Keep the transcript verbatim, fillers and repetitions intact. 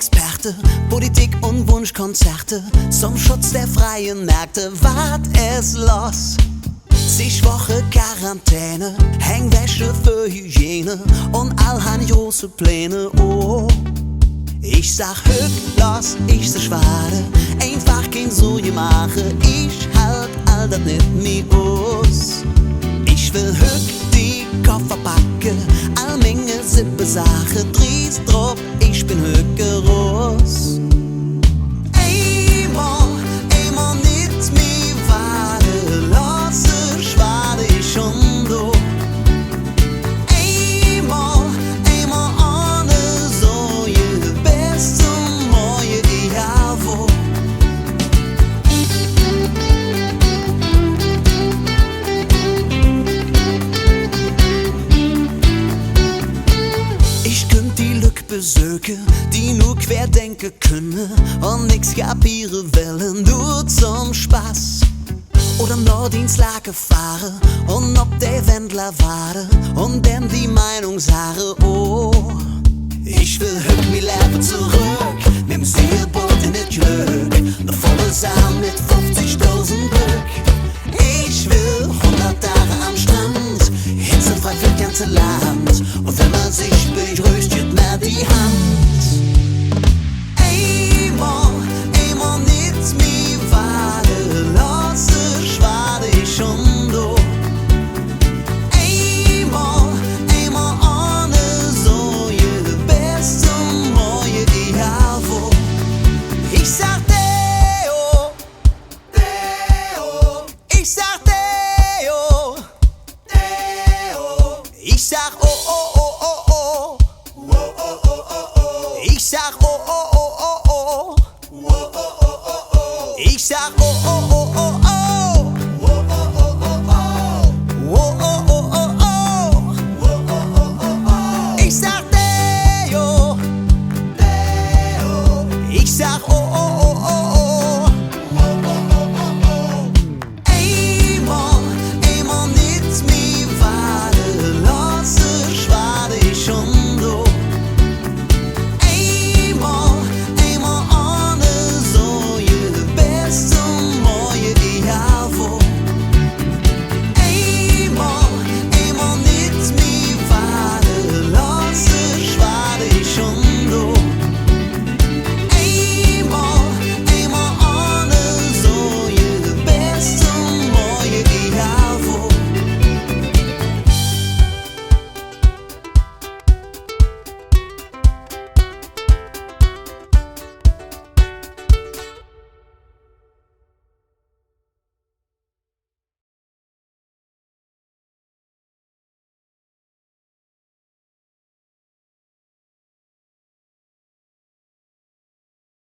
Experte, Politik un Wunschkonzerte zum Schutz der freien Märkte. Wat es loss? Zig Woche Quarantäne, Hängwäsche för Hygiene un all han große Pläne. Oh, ich sag: Hück loss ich se schwade, einfach kein Sorge maache, ich halt all dat nit mih us. Ich well hück die Koffer packe, all minge Sippesaache, dries drop, ich ben hück eross. Eimol, eimol nit mih wade looße, schwade ich schon do. Eimol, eimol ohne Sorge, bes zom Morge, egal wo. Ich künnt die Lück besöke, die nor querdenke künne un nix kapiere welle, nor zom Spass. Oder noh Deenslake fahre un op der Wendler wade un däm die Meinung sage. Oh, ich well hück mi Levve zoröck, mem Segelboot en et Glöck, ne volle Saal met fuffzigdausend Lück. Ich well hundert Dag am Strand, hitzefrei för et ganze Land. Un wann mer sich begröß, gitt mer die Hand. Eimol, eimol nit mih wade looße, schwade ich schon do. Eimol, eimol ohne Sorge, bes zom Morge, egal wo. Ich sag Deo, Deo. Ich sag Deo, Deo. Ich sag oh, oh, oh, oh, oh. Oh, oh, oh, oh, oh. Ich sag oh, oh,